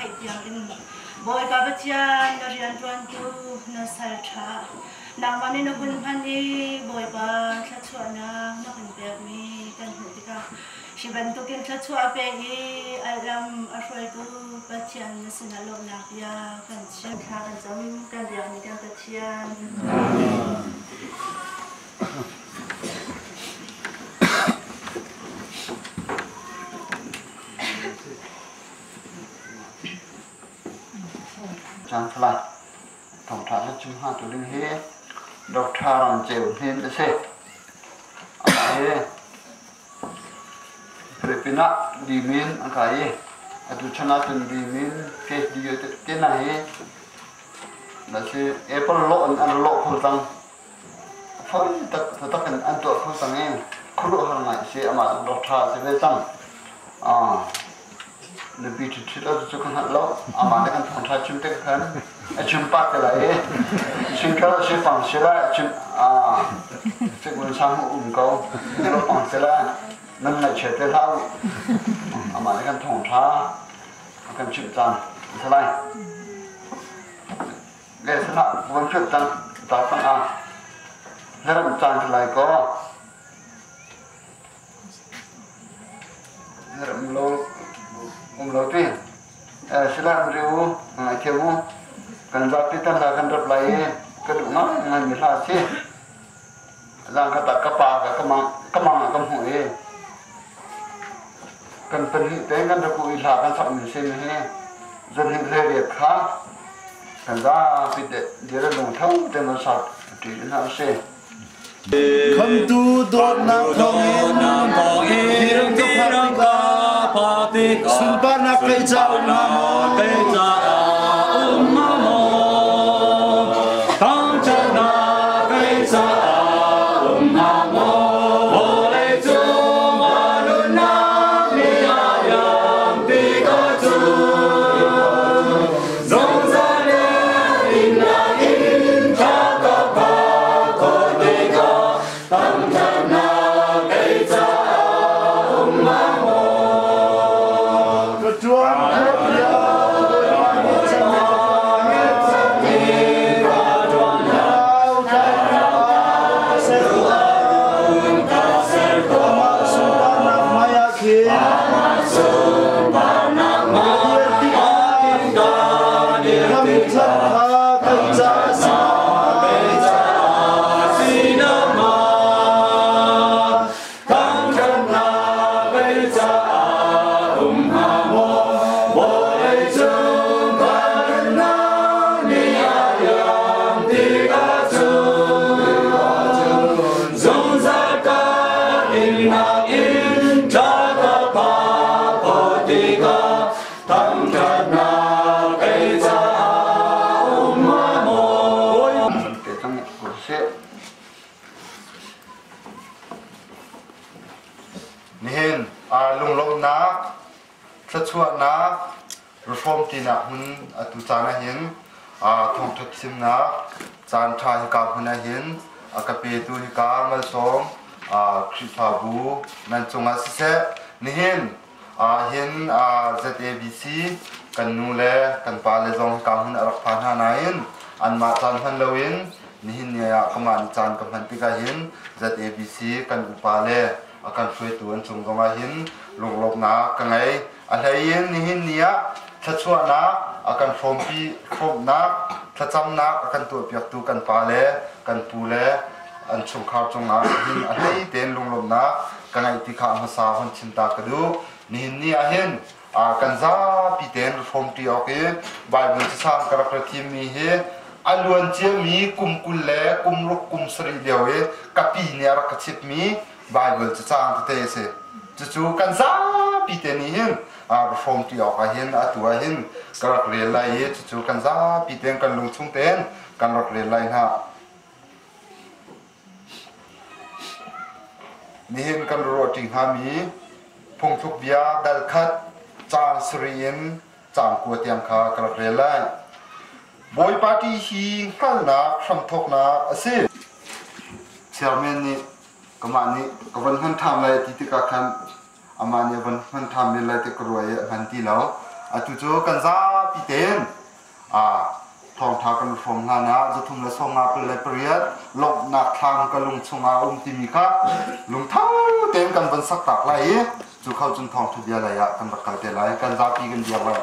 theih tiangin Bawipa Pathian na rianṭuantu na sal ṭha nangmah nih na hun hman i Bawipa thluachuahnak na kan pekmi kan hmuh tikah hi bantukin thluachuah a pek i a lam a hruaitu Pathian na sinah lawmhnak bia kan chim. Thla kan cam, kan biakmi kan Pathian. Caan thlai thawngṭha na chim hnga tu ding hi Dr. Ram Ceu Hnin a si. Amah hi Philippines ah limin an kai i atu chan ahcun limin PhD te hna hi na si Apple lawh in an lawh kho cang. Fawi taktak in an tuah kho cang i khuaruahhar ngai a si. Amah zong rak ṭha a si ve cang. Nupi ṭhiṭhit lo cu ka hngalh lo. Amah nih kan thawngṭha chim te khan a chim pah te lai i singkar a si pang si lai a chim Sikmun sang um ko lo pang si lai nan ngaihchia te hlah u. Amah nih kan thawngṭha a kan chimh cang a si lai. Le sanah van hriat cang ta cang ah hleram caan si lai kaw hleram lo um lo ti sila an riu ngai thiam u kan zapi tan la kan rap lai i ka duh ngai ngai mi hla si zang ka tak ka pa ka kamang kamang ah ka hmuh i kan pahnih te kan rak i hla kan sak mi si mi hi zan hi hle riat kha kan zapi te dir lungtho te man sak ṭi in hna usih. Khamtu dawtnak thawngin hiram ka phak tikah sunparnak kei ca um hnga maw kei ca um hnga maw thangṭhatnak kei ca um hnga maw vawlei cung ah nunnak ni a iang tikah cun Zungzal in in tha ka phak khawh tikah thangṭhatnak kei caah um hnga maw? Ka ṭuan khawh lio Amah sunparnak Zungzal ka innak in ṭha ka phak tikah Thangṭhatnak kei caah um hnga maw? Te cang ko seh. Nihin lunglawmhnak, thluachuahnak, reform tinak hmun atu caan ahhin thawngṭha chimnak caan ṭha hika hmun ahhin a ka petu hika malsawm Khrihfabu nan cungah siseh nihin Ahhin ZABC kan nu le kan pa le zong hika hmun a rak phan hna nain anmah caan hman loin nihin ni ah kamah nih caan ka hman tikah hin ZABC kan upa le a kan hruaitu an cung zong ah hin lunglawmhnak ka ngei. A hlei in nihin ni ah thluachuahnak a kan hrawmpi hrawmnak thlacamnak a kan tuahpiaktu kan pa le kan pu le an chungkhar cungah hin a hlei tein lunglawmhnak ka ngeih ti kha a hmasa hun chim ta ka duh. Nihin ni ah hin kan zapi tein hrawmṭi awk i Baibal cacang ka rak ra thimmi hi a luan ciami kum 20 le kum ruk kum sarih lio i ka pi nih a rak ka chimhmi Baibal cacang tete a si. Cucu kan zapi te nih hin hrawmṭi awk ah hin atu ah hin ka rak rel lai i cucu kan zapi tein kan lungchung tein kan rak rel lai hna. Nihin kan ruahṭi hngami phungthluk bia dal khat caang sarih in caang kua tiang kha ka rak rel lai. Bawipa ṭih hi hngalhnak hramthawknak a si. Chairman nih kamah nih ka von hman ṭham lai a ti tikah khan amah nih a von hman ṭham men lai ti ka ruah i a hman ti lo. Atu cu kan zapi zapi tein thawngṭha kan hrawm hlan ah 358 lawmhnak thlam ka lung chungah a um timi kha lungtho tein kan van sak tak lai i cu kho cun thawngṭha bia lei ah kan rak kal te lai. Kan zapi kan biak lai.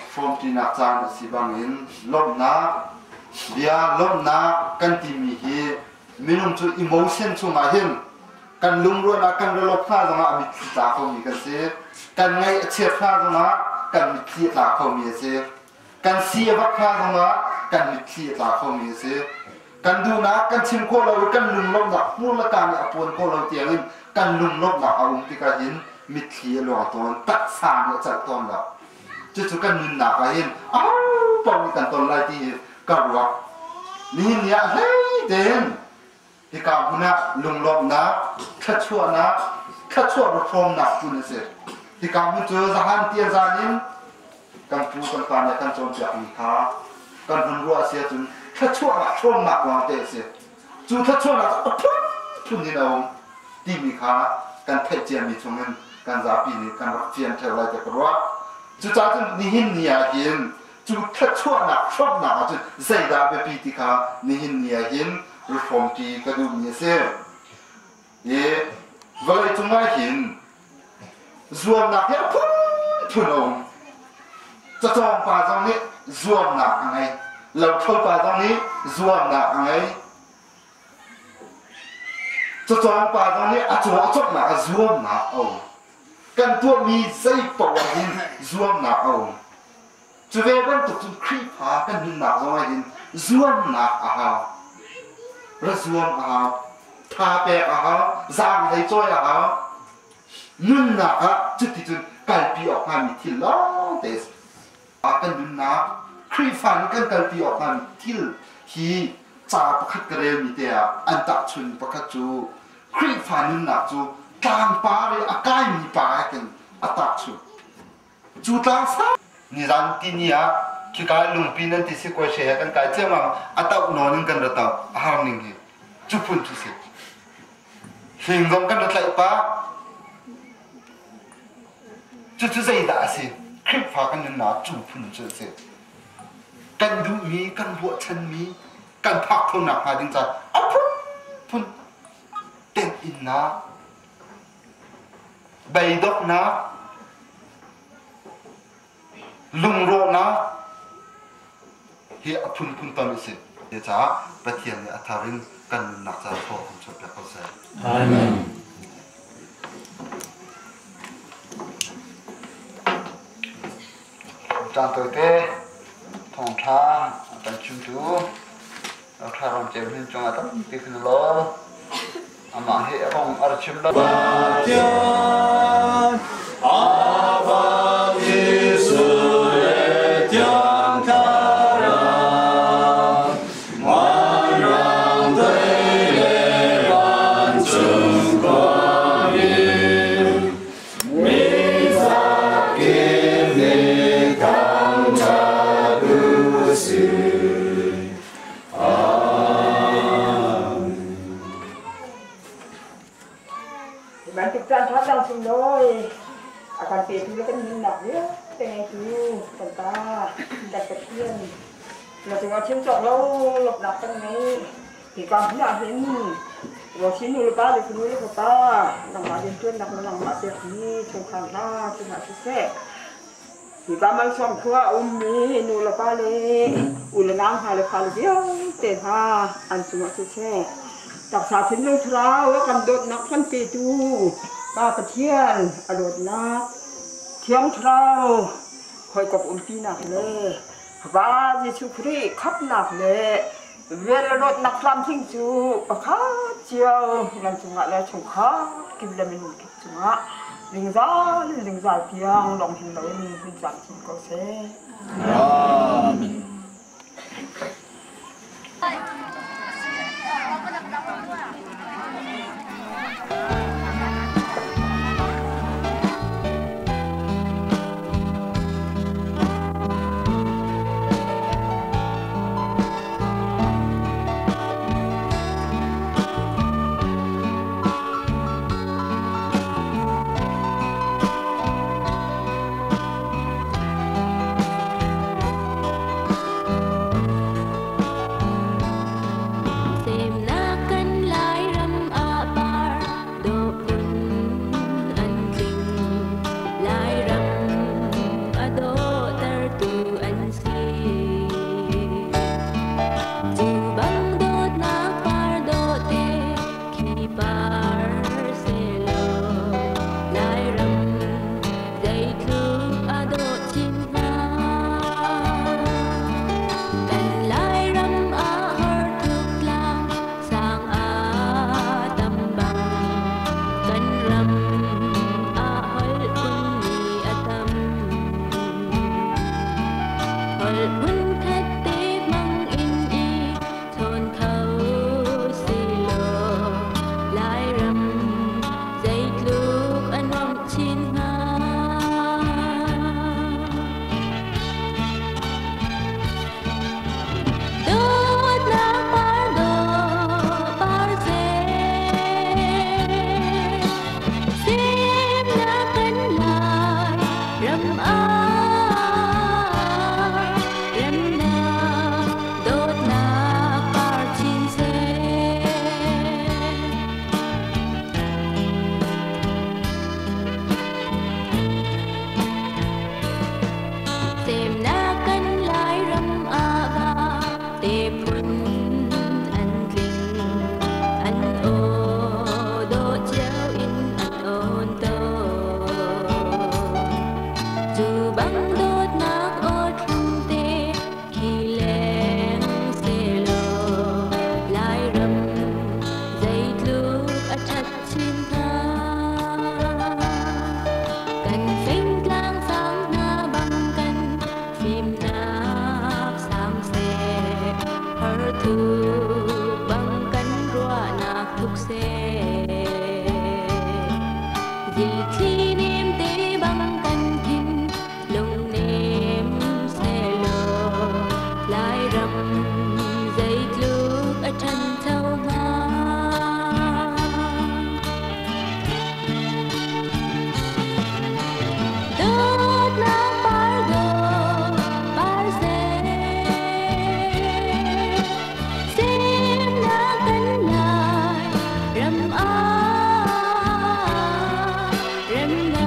Hrawmṭinak caan a si bangin lawmhnak bia lawmhnak kan timi hi minung cu emotion chungah hin kan lungrualnak kan relawk hna zongah a mitthli tla khomi kan si. Kan ngaih a chiat hna zongah kan mitthli a tla khomi a si. Kan si a vak hna zongah kan mitthli a tla khomi a si. Kan duhnak kan chim khawh lo i kan lunglawmhnak hmur le kaa nih a puan khawh lo tiangin kan lunglawmhnak a um tikah hin mitthli a luang tawn, taksa nih a celh tawn lo. Cucu kan nunnak ah hin ahopaoh nih kan ton lai ti hi ka ruah. Nihin ni ah hlei tein hika hmun ah lunglawmhnak, thluachuahnak, thluachuah hrawmnak hmun a si. Hika hmun cu zahan tian zan in kan pu kan pa nih kan cawnpiakmi kha kan hun ruah a si ahcun thluachuahnak hrawmnak lawng te a si. Cu thluachuahnak cu a phunphun in a um timi kha kan theih ciami chungin kan zapi nih kan rak fian ṭheo lai tiah ka ruah. Cucaah cun nihin ni ah hin cu thluachuahnak hrawmnak ah cun zeidah biapi ti kha nihin ni ah hin hrawmṭi ka duhmi a si. I vawlei cung ah hin zuamnak hi a phunphun a um. Cacawng pa zong nih zuamnak a ngei. Lothlo pa zong nih zuamnak a ngei. Cacawng pa zong nih a caw a cawknak a zuamnak a um. Kan tuahmi zei paoh ah hin zuamnak a um. Cu ve bantuk cun Khrihfa kan nunnak zong ah hin zuamnak a hau. Ra zuam a hau. Tha pek a hau. Zaang hlei cawi a hau. Nunnak ah cuticun kalpi awk hngami thil lawng te a si. Kan nunnak Khrihfa nih kan kalpi awk hngami thil hi ca pakhat ka relmi te ah an tahchun pakhat cu Khrihfa nunnak cu tlangpar i a kaimi pa he khin a tahchun. Cu tlang sang nizan tini ah khika lungpi nan ti si kuai she he kan kai ciammam a tauh nawn in kan ra tauh a har ning hi cu phun cu si hling zong kan ra tlaih pah cucu zeidah a si Khrihfa kan nunnak cu phun cu a si kan duhmi kan ruahchanmi kan phak khonak hnga ding caah a phunphun temhinnak beidonghnak lungrawhnak hi a phunphun ton a si. Caah Pathian nih a thar in kan nunnak caah thaw kan chuahpiak ko seh. Amen. Caan tawite thawngṭha a kan chimtu Dr. Ram Ceu Hnin cungah tampi kan i lawm. Amah hi a kong a ra chim lo. Pathian Aba Jesuh le Thiang Thlarau Vanrang dei le vancung khuami mi zakip nih thangṭhat u sih. Amen. Bantuk caan ṭha cang sunglawi a kan petu le kan nunnak vialte ngeitu kan Pa kan Pathian na cungah chim cawk lo lawmhnak kan ngei. Hika hmun ah hin Ruathi nu le pa le fanu le fapa nangmah rianṭuannak na nangmah pekmi chungkhar hna cungah siseh hika malsawm khua a ummi nu le pa le u le nau hna le fale vialte hna an cungah siseh taksa thinlung thlarau a kan dawtnak kan petu Pa Pathian a dawtnak Thiang Thlarau hawikom umpinak le Fapa Jesuh Khrih khamhnak le Vel le dawtnak tlamtling cu pakhat cio nan cungah le chungkhar kip le minung kip cungah zungzal in zungzal tiang lawng hin loin hun cam chin ko seh. Amen. Semnak kan Lairam ah par dawh phun an tling. Lairam a dawhtertu an si. Cu bang dawtnak par dawhte khi par sehlaw Lairam zeitluk a dawh chin hnga. Kan Lairam ah hortuk tlang sang ah tam bang kan ram ah holh phunmi a tam. Holh phunkhat te hmang in i chawn kho silaw Lairam zeitluk a nuamh chin hnga. Dawtnak par dawh par seh, semnak kan lai ram ah remnak dawtnak par chin seh. Semnak kan Lairam ah va te phun an tling, an aw dawh cio in an awn tawn. Cu bang dawtnak aw thlum te khi leng sehlaw Lairam zeitluk a ṭhat chin hnga. Kan fingtlang sang hna bang kan fimnak sang seh, harthuk bang kan ruahnak thuk seh. Zilthli nemte bang kan thin lung nem sehlaw Lairam zeitluk a ṭhancho hnga. Dawtnak par dawh par seh, semnak kan lai ram ah remnak.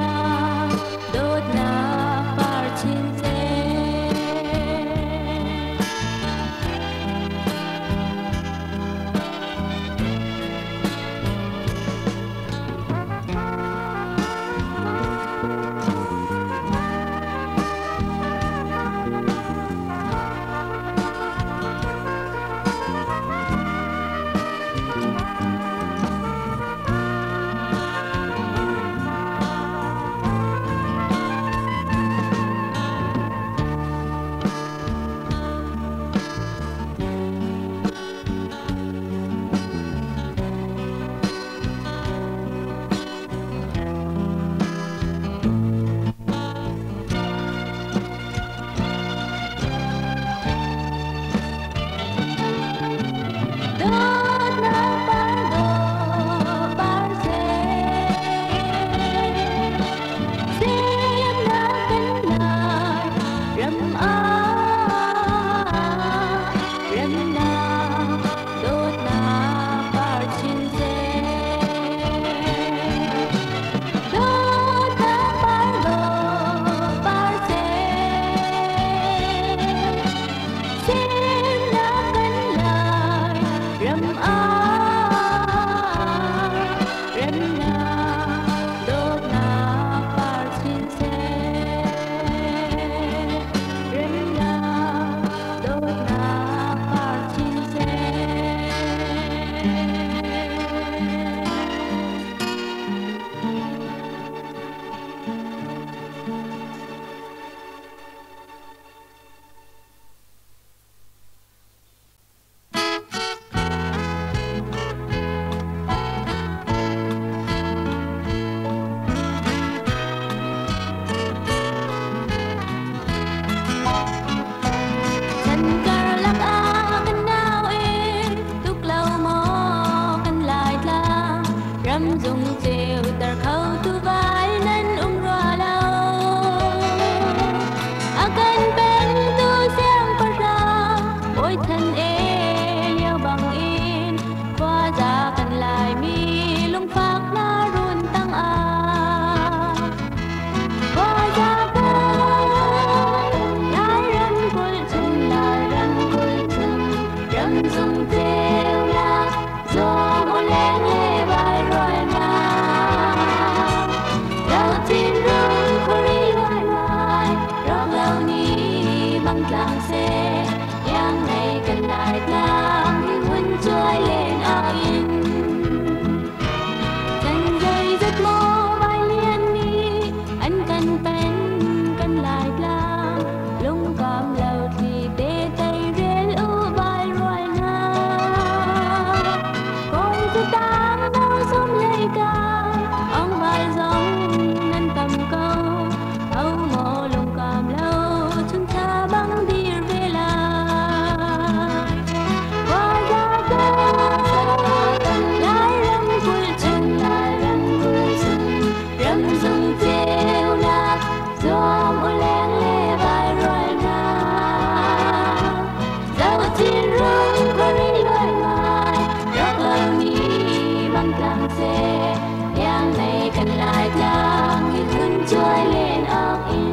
cuai len awk in.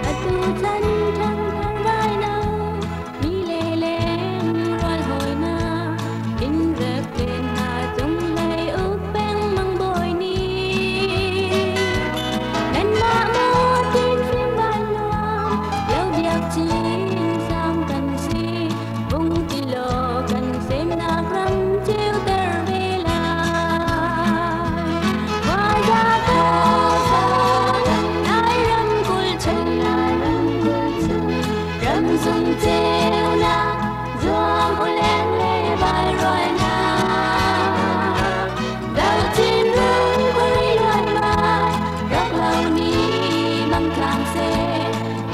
Atu chan ṭhangthar raino mi le leng rual hawi hna inn rep len hna cunglei uk peng mang bawi nih nanmah maw tin fim bal luang lo biak chin sang kan si vung ti law kan semnak ram ceuter ve lai. Ramzung ceunak zuam u leng le vai ruai na Dau chin rung khuari luai mai rak lo ni mang tlang se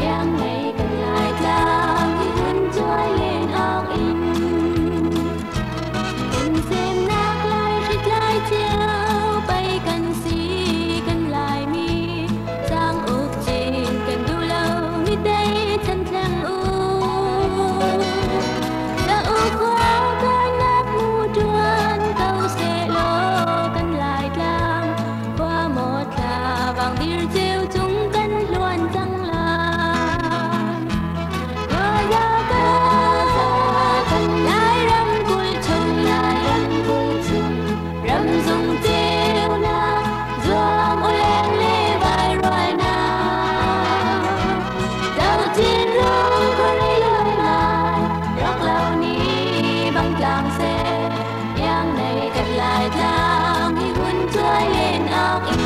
iang nei kan lai tlang hi hun chuai len awk in Kan semnak lai hrit lai cio pei kan si kan Laimi sang uk chin kan duh lo mi tei chan thleng u. Za u khua karnak mu tuan ko seh law kan lai tlang khua maw thla vang dir ceu cung kan hluan cang lai. Ramzung ceunak zuam u leng le vai ruai na Dau chin rung khuari luai mai rak lo ni bang tlang seh iang nei kan lai tlang hi hun chuai len awk in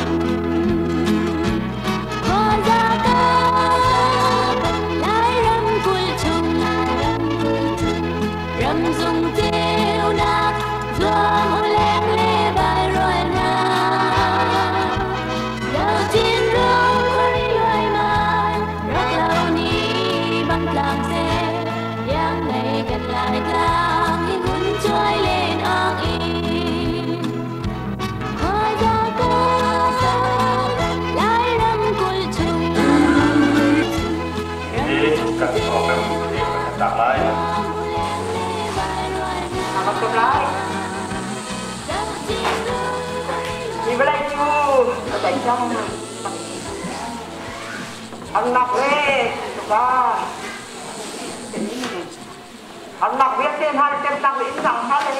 Ramzung ceunak zuam u leng le vai rual hna. Dau chin rung khuari luai mai rak lo ni bang tlang seh iang nei kan lai tlang hi hun chuai len awk in. Hi kan program hi kan tak lai. Tuk lai. Hi vawlei cu a dai cang. Harnak le tuka harnak vialte hna le temnak le innang hna le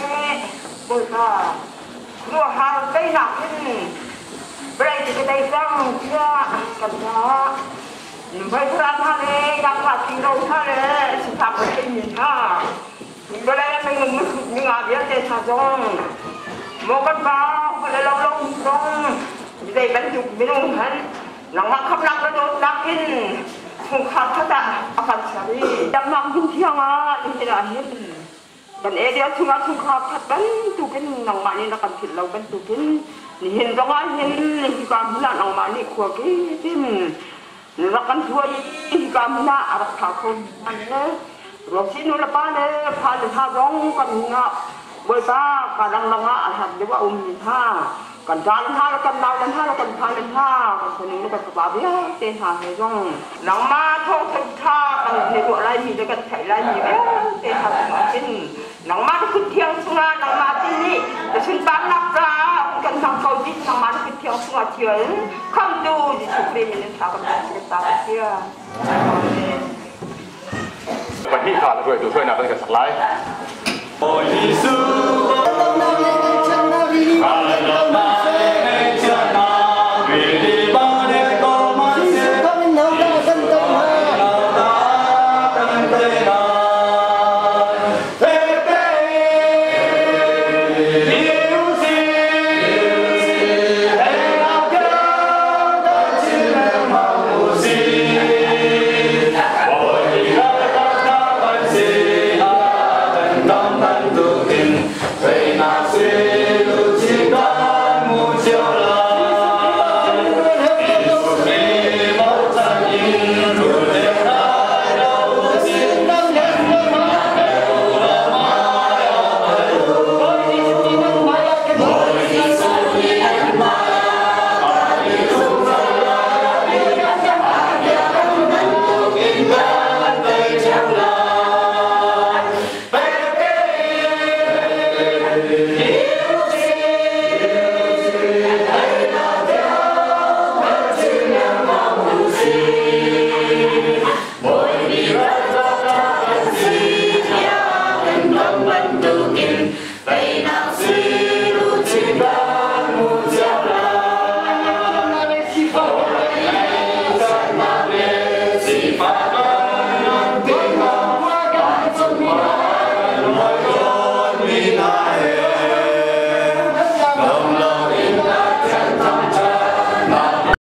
Bawipa khuaruahhar teinak hin vawlei cu ka tei cang tiah kan caah Vaisaran hna le ngakchia thingro hna le sifak retheimi hna vawlei ah minung minga vialte hna zong maw kan pa holh lo lo zong zei bantuk minung hmanh nangmah khamnak na dawtnak in chungkhar khat ah a kan ser i damnak hmun thiang ah nihin ah hin kan area chungah chungkhar khat bantukin nangmah nih na kan philh lo bantukin nihin zongah hin hika hmun ah nangmah nih khua kip in rak kan hruai i hika hmun ah a rak tha kho le Ruaksi nu le pa le fa le hna zong kan hun ah Bawipa ka dangdang ah a hlat deuh a ummi hna kan ṭa le hna le kan nau le hna le kan fa le hna kan fanu le kan fapa vialte hna he zong nangmah thawngtha ṭha kan theih ruah laimi le kan theih laimi vialte hna cungah hin nangmah na kut thiang chungah nangmah ti nih na sunparnak caah kan hmang ko dih nangmah na kut thiang chungah thial khamtu Jesuh Khrih min in thla kan pek ta Pathian. Pahnih kha hruaitu hruainak kan sak lai.